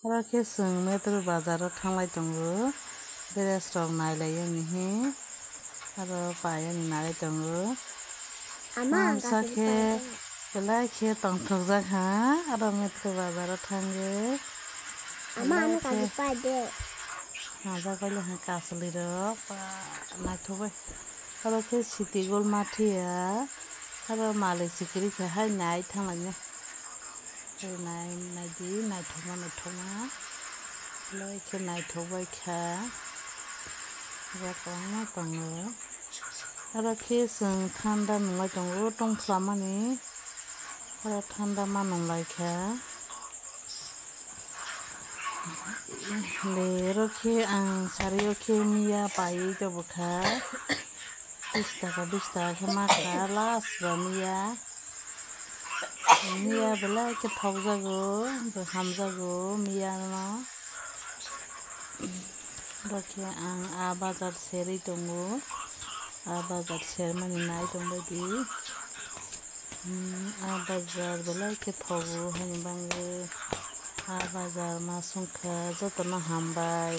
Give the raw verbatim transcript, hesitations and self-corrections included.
Oro khe chwng metro bazar o thanglai tongo, dress rok nailai yani hi, aro pai yani nai tongo. Ama ang Mangsa khe pai de. Belai khe tongthokjak ha, aro metro bazar o thangwi. Ama belai ano khe kaji pai de. Majak bai le ha kachwlwi rok, ba, naithok bai. Oro khe city gold mathiya, aro malik sikiri khe hai nai thanglai nai. Nai, naidi, naithokma, naithokma. Belai khe naithok bai kha. Oro kwbangma tongo. Oro khe chwng thanda nunglai tongo, tong phlamani. Oro thanda ma nunglai kha. De, oro khe ang sari o khe miya paiwi tobokha. Bis taka, bis taka khe ma kha, last ba miya. Miya belai khe thokjago, bo hamjago miya no. Bo khe ang a bazar serwi tongo, a bazar sermani nai tongbaidi. Hmm, a bazar belai khe thogo haini bagwi. A bazar ma songkha jotono hambai.